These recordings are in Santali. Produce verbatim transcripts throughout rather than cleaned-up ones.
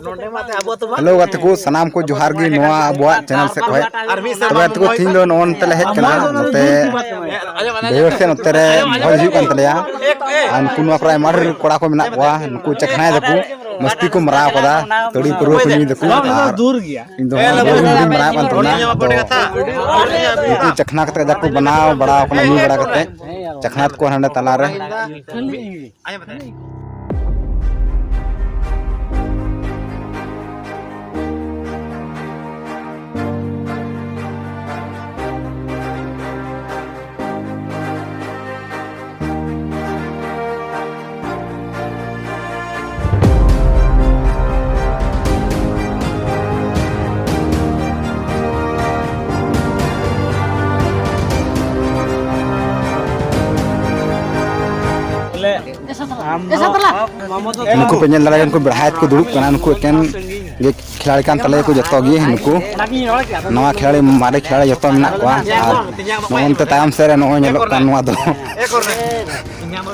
ᱱᱚᱰᱮ ᱢᱟ ᱟᱵᱚ ᱛᱚ ᱵᱟᱝ᱾ ᱦᱮᱞᱳ ᱜᱟᱛᱮ ᱠᱚ, ᱥᱟᱱᱟᱢ ᱠᱚ ᱡᱚᱦᱟᱨ ᱜᱮ ᱱᱚᱣᱟ ᱟᱵᱚᱣᱟᱜ ᱪᱮᱱᱮᱞ ᱥᱮᱫ ᱠᱷᱚᱱ᱾ ᱟᱨ ᱢᱤᱫ ᱛᱚᱵᱮ ᱥᱮᱨᱢᱟ ᱜᱟᱛᱮ ᱠᱚ, ᱛᱮᱦᱮᱧ ᱫᱚ ᱱᱚᱜᱼᱚ ᱱᱚᱛᱮ ᱞᱮ ᱦᱮᱡ ᱠᱟᱱᱟ, ᱱᱚᱛᱮ ᱵᱟᱹᱭᱦᱟᱹᱲ ᱥᱮᱫ, ᱱᱚᱛᱮ ᱨᱮ ᱵᱷᱚᱡᱽ ᱦᱩᱭᱩᱜ ᱠᱟᱱ ᱛᱟᱞᱮᱭᱟ᱾ ᱟᱨ ᱱᱩᱠᱩ ᱱᱚᱣᱟ ᱠᱚᱨᱮ ᱟᱭᱢᱟ ᱰᱷᱮᱨ ᱠᱚᱲᱟ ᱠᱚ ᱢᱮᱱᱟᱜ ᱠᱚᱣᱟ, ᱱᱩᱠᱩ ᱪᱟᱠᱷᱱᱟᱭ ᱫᱟᱠᱚ, ᱢᱟᱹᱥᱛᱤ ᱠᱚ ᱢᱟᱨᱟᱣ ᱠᱟᱫᱟ, ᱛᱟᱹᱲᱤ ᱯᱟᱹᱨᱣᱟᱹ ᱠᱚ ᱧᱩᱭ ᱫᱟᱠᱚ᱾ ᱟᱨ ᱤᱧ ᱫᱚ ᱦᱟᱸᱜ ᱵᱟᱹᱧ ᱢᱟᱨᱟᱣ ᱠᱟᱱ ᱛᱟᱵᱚᱱᱟ, ᱟᱫᱚ ᱩᱱᱠᱩ ᱪᱟᱠᱷᱱᱟ ᱠᱟᱛᱮ ᱠᱟᱡᱟᱠ ᱠᱚ ᱵᱮᱱᱟᱣ ᱵᱟᱲᱟᱣ ᱠᱟᱱᱟ, ᱧᱩ ᱵᱟᱲᱟ ᱠᱟᱛᱮ ᱪᱟᱠᱷᱱᱟ ᱛᱟᱠᱚ ᱦᱟᱸᱰᱮ ᱛᱟᱞᱟᱨᱮ᱾ ᱱᱩᱠᱩ ᱯᱮ ᱧᱮᱞ ᱫᱟᱲᱮᱭᱟᱜ ᱠᱟᱱᱟ, ᱱᱩᱠᱩ ᱵᱮᱲᱦᱟᱭ ᱛᱮᱠᱚ ᱫᱩᱲᱩᱵ ᱠᱟᱱᱟ᱾ ᱱᱩᱠᱩ ᱮᱠᱮᱱ ᱜᱮ ᱠᱷᱤᱞᱟᱲᱤ ᱠᱟᱱ ᱛᱟᱞᱮᱭᱟ ᱠᱚ ᱡᱚᱛᱚ ᱜᱮ᱾ ᱱᱩᱠᱩ ᱱᱟᱣᱟ ᱠᱷᱤᱞᱟᱲᱤ, ᱢᱟᱨᱮ ᱠᱷᱤᱞᱟᱲᱤ ᱡᱚᱛᱚ ᱢᱮᱱᱟᱜ ᱠᱚᱣᱟ᱾ ᱟᱨ ᱱᱚᱜᱼᱚ ᱱᱚᱱᱛᱮ ᱛᱟᱭᱚᱢ ᱥᱮᱫ ᱨᱮ ᱱᱚᱜᱼᱚᱭ ᱧᱮᱞᱚᱜ ᱠᱟᱱ ᱱᱚᱣᱟ ᱫᱚ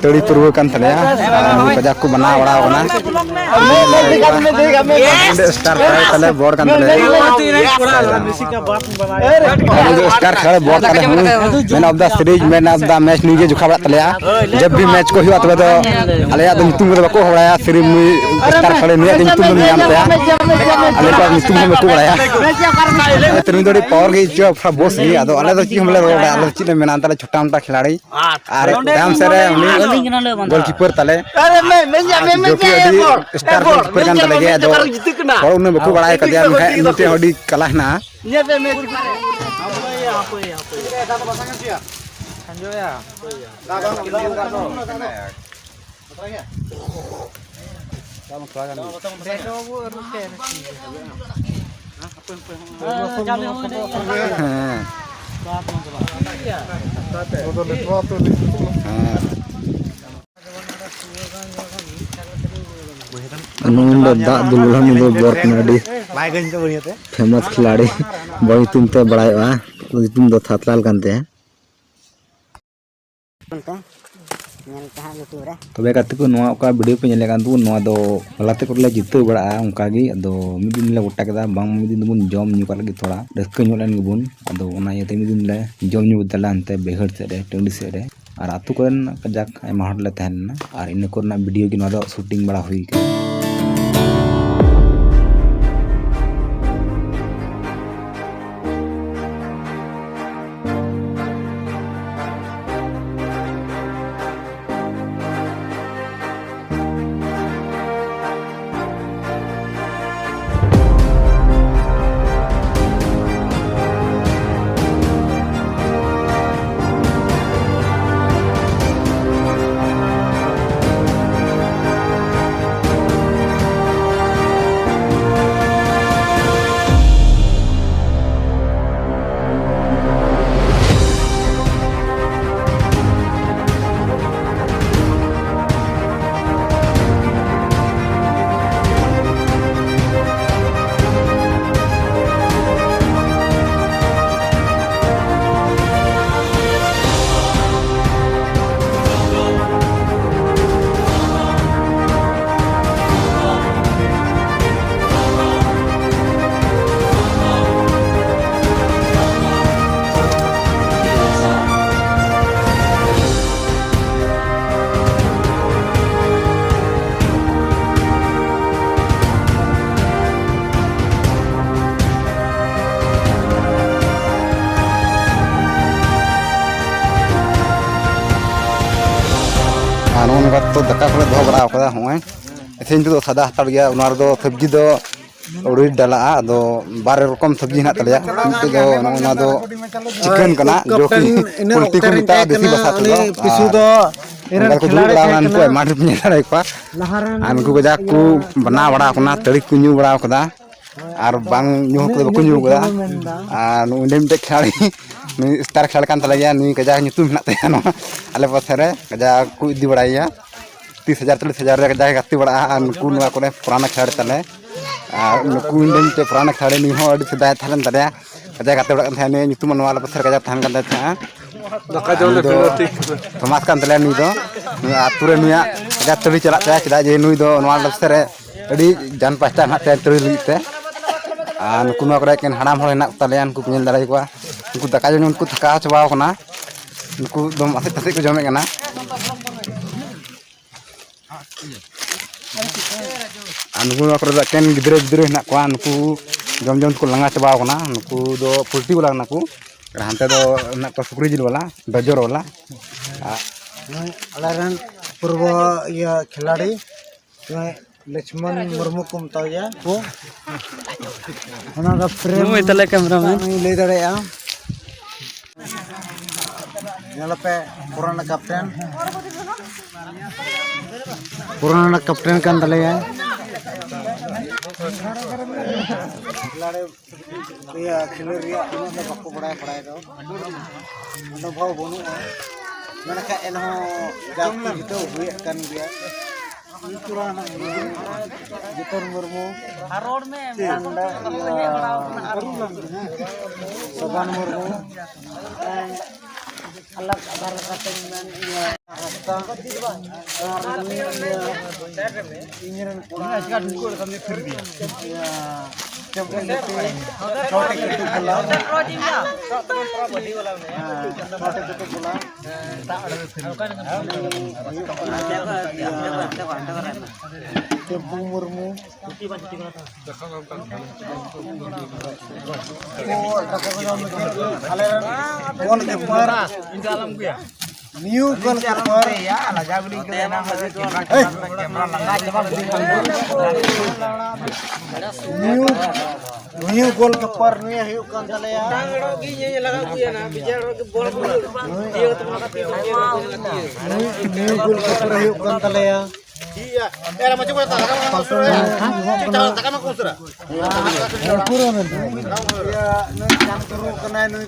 ᱛᱟᱹᱲᱤ ᱯᱟᱹᱨᱣᱟᱹ ᱠᱟᱱ ᱛᱟᱞᱮᱭᱟ᱾ ᱟᱨ ᱱᱩᱠᱩ ᱠᱟᱡᱟᱠ ᱠᱚ ᱵᱮᱱᱟᱣ ᱵᱟᱲᱟᱣ ᱠᱟᱱᱟ᱾ ᱚᱸᱰᱮ ᱥᱴᱟᱨ ᱠᱷᱤᱞᱟᱲᱤ ᱛᱟᱞᱮ ᱵᱚᱲ ᱠᱟᱱ ᱛᱟᱞᱮᱭᱟ᱾ ᱩᱱᱤ ᱫᱚ ᱥᱴᱟᱨ ᱠᱷᱤᱞᱟᱲᱤ ᱵᱚᱲ ᱛᱟᱞᱮ ᱦᱚᱸ, man of the series, man of the match ᱱᱩᱭ ᱜᱮ ᱡᱚᱠᱷᱟ ᱵᱟᱲᱟᱜ ᱛᱟᱞᱮᱭᱟ᱾ ᱡᱟᱵ ᱵᱷᱤ ᱢᱮᱪ ᱠᱚ ᱦᱩᱭᱩᱜᱼᱟ, ᱛᱚᱵᱮ ᱫᱚ ᱟᱞᱮᱭᱟᱜ ᱫᱚ ᱧᱩᱛᱩᱢ ᱠᱚᱫᱚ ᱵᱟᱠᱚ ᱦᱚᱦᱚ ᱵᱟᱲᱟᱭᱟ, ᱥᱤᱨᱤᱯ ᱱᱩᱭ ᱥᱴᱟᱨ ᱠᱷᱤᱞᱟᱲᱤ, ᱱᱩᱭᱟᱜ ᱜᱮ ᱧᱩᱛᱩᱢ ᱫᱚᱢ ᱧᱟᱢ ᱛᱟᱭᱟ᱾ ᱟᱞᱮ ᱠᱚᱣᱟᱜ ᱧᱩᱛᱩᱢ ᱦᱚᱸ ᱵᱟᱠᱚ ᱵᱟᱲᱟᱭᱟ᱾ ᱱᱩᱭ ᱫᱚ ᱟᱹᱰᱤ ᱯᱟᱣᱟᱨ ᱜᱮ ᱟᱹᱭᱠᱟᱹᱣᱟ, ᱯᱩᱨᱟ ᱵᱚᱥ ᱜᱮ᱾ ᱟᱫᱚ ᱟᱞᱮ ᱫᱚ ᱪᱮᱫ ᱦᱚᱸ ᱵᱟᱞᱮ ᱨᱚᱲ ᱵᱟᱲᱟᱭᱟ, ᱟᱞᱮ ᱫᱚ ᱪᱮᱫ ᱞᱮ ᱢᱮᱱᱟ, ᱛᱟᱦᱞᱮ ᱪᱷᱳᱴᱟ ᱢᱳᱴᱟ ᱠᱷᱤᱞᱟᱲᱤ᱾ ᱟᱨ ᱛᱟᱭᱚᱢ ᱥᱮᱫ ᱨᱮ ᱩᱱᱤ ᱜᱳᱞᱠᱤᱯᱟᱨ ᱛᱟᱞᱮ᱾ ᱟᱨ ᱡᱳᱠᱤ ᱟᱹᱰᱤ ᱥᱴᱟᱨ ᱜᱳᱞᱠᱤᱯᱟᱨ ᱠᱟᱱ ᱛᱟᱞᱮ ᱜᱮ, ᱟᱫᱚ ᱦᱚᱲ ᱩᱱᱟᱹᱜ ᱵᱟᱠᱚ ᱵᱟᱲᱟᱭ ᱠᱟᱫᱮᱭᱟ, ᱢᱮᱱᱠᱷᱟᱱ ᱩᱱᱤ ᱴᱷᱮᱱ ᱟᱹᱰᱤ ᱠᱟᱞᱟ ᱦᱮᱱᱟᱜᱼᱟ᱾ ᱦᱮᱸ᱾ ᱦᱮᱸ᱾ ᱱᱩᱭ ᱫᱚ ᱫᱟᱜ ᱫᱩᱞ ᱵᱟᱲᱟ, ᱱᱩᱭ ᱫᱚ ᱵᱚᱨ ᱠᱟᱱᱟ, ᱟᱹᱰᱤ ᱯᱷᱮᱢᱟᱥ ᱠᱷᱤᱞᱟᱲᱤ, ᱵᱚᱞ ᱧᱩᱛᱩᱢ ᱛᱮ ᱵᱟᱲᱟᱭᱚᱜᱼᱟ᱾ ᱧᱩᱛᱩᱢ ᱫᱚ ᱛᱷᱟᱛᱞᱟᱞ ᱠᱟᱱ ᱛᱟᱭᱟ᱾ ᱛᱚᱵᱮ ᱜᱟᱛᱮ ᱠᱚ, ᱱᱚᱣᱟ ᱚᱠᱟ video ᱯᱮ ᱧᱮᱞᱮᱫ ᱠᱟᱱ ᱛᱟᱵᱚᱱ, ᱱᱚᱣᱟ ᱫᱚ ᱦᱚᱞᱟ ᱛᱮ ᱠᱚᱨᱮ ᱞᱮ ᱡᱤᱛᱟᱹᱣ ᱵᱟᱲᱟᱜᱼᱟ᱾ ᱚᱱᱠᱟ ᱜᱮ ᱟᱫᱚ ᱢᱤᱫ ᱫᱤᱱ ᱞᱮ ᱜᱚᱴᱟ ᱠᱮᱫᱟ, ᱵᱟᱝ ᱢᱤᱫ ᱫᱤᱱ ᱫᱚᱵᱚᱱ ᱡᱚᱢ ᱧᱩ ᱠᱟᱜ ᱞᱟᱹᱜᱤᱫ, ᱛᱷᱚᱲᱟ ᱨᱟᱹᱥᱠᱟᱹ ᱧᱚᱜ ᱞᱮᱱ ᱜᱮᱵᱚᱱ᱾ ᱟᱫᱚ ᱚᱱᱟ ᱤᱭᱟᱹᱛᱮ ᱢᱤᱫ ᱫᱤᱱ ᱞᱮ ᱡᱚᱢ ᱧᱩ ᱠᱮᱫᱟᱞᱮ ᱦᱟᱱᱛᱮ ᱵᱟᱹᱭᱦᱟᱹᱲ ᱥᱮᱫ ᱨᱮ, ᱴᱟᱺᱰᱤ ᱥᱮᱫ ᱨᱮ᱾ ᱟᱨ ᱟᱹᱛᱩ ᱠᱚᱨᱮᱱ ᱠᱟᱡᱟᱠ ᱟᱭᱢᱟ ᱦᱚᱲ ᱞᱮ ᱛᱟᱦᱮᱸ ᱞᱮᱱᱟ᱾ ᱟᱨ ᱤᱱᱟᱹ ᱠᱚᱨᱮᱱᱟᱜ video ᱜᱮ ᱱᱚᱣᱟ ᱫᱚ shooting ᱵᱟᱲᱟ ᱦᱩᱭ ᱠᱟᱱᱟ᱾ ᱟᱨ ᱱᱚᱜᱼᱚ ᱱᱚᱝᱠᱟ ᱛᱚ ᱫᱟᱠᱟ ᱠᱚᱞᱮ ᱫᱚᱦᱚ ᱵᱟᱲᱟ ᱟᱠᱟᱫᱟ᱾ ᱦᱚᱸᱜᱼᱚᱭ ᱤᱥᱤᱱ ᱛᱮᱫᱚ ᱥᱟᱫᱟ ᱦᱟᱛᱟᱲ ᱜᱮᱭᱟ, ᱚᱱᱟ ᱨᱮᱫᱚ ᱥᱚᱵᱽᱡᱤ ᱫᱚ ᱟᱹᱣᱲᱤ ᱰᱟᱞᱟᱜᱼᱟ᱾ ᱟᱫᱚ ᱵᱟᱨ ᱨᱚᱠᱚᱢ ᱥᱚᱵᱽᱡᱤ ᱦᱮᱱᱟᱜ ᱛᱟᱞᱮᱭᱟ᱾ ᱢᱤᱫᱴᱮᱡ ᱫᱚ ᱱᱚᱜᱼᱚ ᱱᱚᱣᱟ ᱫᱚ chicken ᱠᱟᱱᱟ, ᱡᱚ ᱠᱤ ᱯᱳᱞᱴᱤ ᱠᱚ ᱢᱮᱛᱟᱜᱼᱟ ᱫᱮᱥᱤ ᱵᱷᱟᱥᱟ ᱛᱮᱫᱚ᱾ ᱯᱤᱥᱩ ᱫᱚ ᱟᱨ ᱚᱱᱠᱟ ᱠᱚ ᱫᱩᱲᱩᱵ ᱵᱟᱲᱟ ᱟᱠᱟᱱᱟ, ᱱᱩᱠᱩ ᱟᱭᱢᱟ ᱰᱷᱮᱨ ᱯᱮ ᱧᱮᱞ ᱫᱟᱲᱮᱭᱟᱠᱚᱣᱟ᱾ ᱟᱨ ᱱᱩᱠᱩ ᱠᱟᱡᱟᱠ ᱠᱚ ᱵᱮᱱᱟᱣ ᱵᱟᱲᱟ ᱟᱠᱟᱱᱟ, ᱛᱟᱹᱲᱤ ᱠᱚ ᱧᱩ ᱵᱟᱲᱟ ᱟᱠᱟᱫᱟ᱾ ᱟᱨ ᱵᱟᱝ ᱧᱩ ᱦᱚᱲ ᱠᱚᱫᱚ ᱵᱟᱠᱚ ᱧᱩ ᱠᱟᱫᱟ᱾ ᱟᱨ ᱱᱩᱜᱼᱩ ᱱᱩᱭ ᱢᱤᱫᱴᱮᱡ ᱠᱷᱤᱞᱟᱲᱤ, ᱱᱩᱭ star ᱠᱷᱤᱞᱟᱲᱤ ᱠᱟᱱ ᱛᱟᱞᱮ ᱜᱮᱭᱟ᱾ ᱱᱩᱭ ᱠᱟᱡᱟᱠ ᱧᱩᱛᱩᱢ ᱦᱮᱱᱟᱜ ᱛᱟᱭᱟ ᱱᱚᱣᱟ ᱟᱞᱮ ᱯᱟᱥᱮ ᱨᱮ, ᱠᱟᱡᱟᱠ ᱠᱚ ᱤᱫᱤ ᱵᱟᱲᱟᱭᱮᱭᱟ᱾ ᱛᱤᱥ ᱦᱟᱡᱟᱨ ᱪᱚᱞᱞᱤᱥ ᱦᱟᱡᱟᱨ ᱨᱮ ᱠᱟᱡᱟᱠ ᱜᱟᱛᱮ ᱵᱟᱲᱟᱜᱼᱟ᱾ ᱟᱨ ᱱᱩᱠᱩ ᱱᱚᱣᱟ ᱠᱚᱨᱮ ᱯᱩᱨᱟᱱᱟ ᱠᱷᱤᱞᱟᱲᱤ ᱛᱟᱞᱮ᱾ ᱟᱨ ᱱᱩᱠᱩ ᱤᱧ ᱨᱮᱱ ᱢᱤᱫᱴᱮᱡ ᱯᱩᱨᱟᱱᱟ ᱠᱷᱤᱞᱟᱲᱤ, ᱱᱩᱭ ᱦᱚᱸ ᱟᱹᱰᱤ ᱥᱮᱫᱟᱭ ᱛᱟᱦᱮᱸ ᱞᱮᱱ ᱛᱟᱞᱮᱭᱟ, ᱠᱟᱡᱟᱠ ᱜᱟᱛᱮ ᱵᱟᱲᱟᱜ ᱠᱟᱱ ᱛᱟᱦᱮᱸᱫ᱾ ᱱᱩᱭᱟᱜ ᱧᱩᱛᱩᱢ ᱱᱚᱣᱟ ᱟᱞᱮ ᱯᱟᱥᱮ ᱨᱮ ᱠᱟᱡᱟᱠ ᱛᱟᱦᱮᱱ ᱠᱟᱱ ᱛᱟᱦᱮᱸᱫ ᱛᱟᱦᱮᱸᱜᱼᱟ᱾ ᱫᱟᱠᱟ ᱡᱚᱢ ᱱᱩᱭ ᱞᱮ ᱫᱚ ᱯᱷᱤᱨ ᱴᱷᱤᱠ ᱠᱟᱱᱟ᱾ Famous ᱠᱟᱱ ᱛᱟᱞᱮᱭᱟ ᱱᱩᱭ ᱫᱚ᱾ ᱱᱚᱣᱟ ᱟᱹᱛᱩ ᱨᱮ ᱱᱩᱭᱟᱜ ᱠᱟᱡᱟᱠ ᱛᱟᱹᱲᱤ ᱪᱟᱞᱟᱜ ᱛᱟᱭᱟ, ᱪᱮᱫᱟᱜ ᱡᱮ ᱱᱩᱭ ᱫᱚ ᱱᱚᱣᱟ ᱨᱟᱥᱛᱟ ᱨᱮ ᱟᱹᱰᱤ ᱡᱟᱱ ᱯᱟᱦᱪᱟᱱ ᱦᱮᱱᱟᱜ ᱛᱟᱭᱟ ᱛᱟᱹᱲᱤ ᱞᱟᱹᱜᱤᱫ ᱛᱮ᱾ ᱟᱨ ᱱᱩᱠᱩ ᱱᱚᱣᱟ ᱠᱚᱨᱮ ᱮᱠᱮᱱ ᱦᱟᱲᱟᱢ ᱦᱚᱲ ᱦᱮᱱᱟᱜ ᱠᱚ ᱛᱟᱞᱮᱭᱟ, ᱱᱩᱠᱩ ᱯᱮ ᱧᱮᱞ ᱫᱟᱲᱮ ᱟᱠᱚᱣᱟ, ᱩᱱᱠᱩ ᱫᱟᱠᱟ ᱡᱚᱢ ᱡᱚᱢ ᱛᱮᱠᱚ ᱛᱷᱟᱠᱟᱣ ᱪᱟᱵᱟᱣ ᱠᱟᱱᱟ᱾ ᱱᱩᱠᱩ ᱫᱚ ᱟᱥᱮᱡ ᱛᱟᱥᱮᱡ ᱠᱚ ᱡᱚᱢᱮᱫ ᱠᱟᱱᱟ᱾ ᱟᱨ ᱱᱩᱠᱩ ᱱᱚᱣᱟ ᱠᱚᱨᱮ ᱫᱚ ᱮᱠᱮᱱ ᱜᱤᱫᱽᱨᱟᱹ ᱜᱤᱫᱽᱨᱟᱹ ᱦᱮᱱᱟᱜ ᱠᱚᱣᱟ, ᱱᱩᱠᱩ ᱡᱚᱢ ᱡᱚᱢ ᱛᱮᱠᱚ ᱞᱟᱸᱜᱟ ᱪᱟᱵᱟᱣ ᱠᱟᱱᱟ᱾ ᱱᱩᱠᱩ ᱫᱚ ᱯᱳᱞᱴᱨᱤ ᱵᱟᱞᱟ ᱠᱟᱱᱟ ᱠᱚ, ᱟᱨ ᱦᱟᱱᱛᱮ ᱫᱚ ᱦᱮᱱᱟᱜ ᱠᱚᱣᱟ ᱥᱩᱠᱨᱤ ᱡᱤᱞ ᱵᱟᱞᱟ, ᱰᱚᱡᱚᱨ ᱵᱟᱞᱟ᱾ ᱟᱨ ᱱᱩᱭ ᱟᱞᱮ ᱨᱮᱱ ᱯᱩᱨᱵᱚ ᱤᱭᱟᱹ ᱠᱷᱤᱞᱟᱲᱤ, ᱱᱩᱭ ᱞᱚᱪᱷᱢᱚᱱ ᱢᱩᱨᱢᱩ ᱠᱚ ᱢᱮᱛᱟᱣᱟᱭᱟ ᱠᱚ᱾ ᱚᱱᱟ ᱫᱚ ᱯᱨᱮᱢ ᱱᱩᱭ ᱛᱟᱞᱮ cameraman᱾ ᱩᱱᱤ ᱞᱟᱹᱭ ᱫᱟᱲᱮᱭᱟᱜᱼᱟ᱾ ᱧᱮᱞ ᱯᱮ, ᱯᱩᱨᱟᱱᱟ ᱠᱮᱯᱴᱮᱱ, ᱯᱩᱨᱟᱱᱟ ᱠᱮᱯᱴᱮᱱ ᱠᱟᱱ ᱛᱟᱞᱮᱭᱟ᱾ ᱤᱭᱟᱹ, ᱠᱷᱮᱞᱳᱰ ᱨᱮᱭᱟᱜ ᱩᱱᱟᱹᱜ ᱫᱚ ᱵᱟᱠᱚ ᱵᱟᱲᱟᱭᱟ, ᱵᱟᱲᱟᱭ ᱫᱚ ᱚᱱᱩᱵᱷᱚᱵ ᱵᱟᱹᱱᱩᱜᱼᱟ, ᱢᱮᱱᱠᱷᱟᱱ ᱮᱱᱦᱚᱸ ᱡᱟᱹᱥᱛᱤ ᱡᱤᱛᱟᱹᱣ ᱦᱩᱭᱩᱜ ᱠᱟᱱ ᱜᱮᱭᱟ᱾ ᱡᱤᱛᱚᱱ ᱢᱩᱨᱢᱩ, ᱟᱨ ᱨᱚᱲ ᱢᱮ, ᱤᱭᱟᱹ, ᱥᱚᱫᱟᱱ ᱢᱩᱨᱢᱩ, and ᱟᱞᱟᱜᱽ ᱟᱫᱷᱟᱨ ᱞᱮᱠᱟᱛᱮᱧ ᱢᱮᱱ, ᱤᱭᱟᱹ, ᱦᱟᱸᱥᱫᱟ, ᱟᱨ ᱱᱩᱭ, ᱤᱭᱟᱹ, ᱤᱧ ᱨᱮᱱ ᱠᱚᱲᱟ, ᱤᱭᱟᱹ, ᱪᱮᱢᱯᱤᱭᱚᱱ ᱞᱤᱜᱽ, ᱪᱷᱚᱴᱤ ᱠᱟᱹᱴᱩᱵ ᱵᱚᱞᱟ᱾ ᱦᱮᱸ, ᱪᱷᱚᱴᱤ ᱠᱟᱹᱴᱩᱵ ᱵᱚᱞᱟ᱾ ᱦᱩᱭᱩᱜ ᱠᱟᱱᱟ, ᱤᱭᱟᱹ, ᱴᱮᱢᱯᱩ ᱢᱩᱨᱢᱩ᱾ ᱟᱞᱮ ᱨᱮᱱ goalkeeper, New goalkeeper, New, New goalkeeper ᱱᱩᱭ ᱦᱩᱭᱩᱜ ᱠᱟᱱ ᱛᱟᱞᱮᱭᱟ᱾ ᱱᱩᱭ, ᱱᱩᱭ ᱜᱳᱞᱠᱤᱯᱟᱨ ᱦᱩᱭᱩᱜ ᱠᱟᱱ ᱛᱟᱞᱮᱭᱟ᱾ ᱤᱭᱟᱹ, ᱱᱩᱭ ᱪᱟᱸᱫ ᱠᱩᱨᱩ ᱠᱟᱱᱟᱭ, ᱱᱩᱭ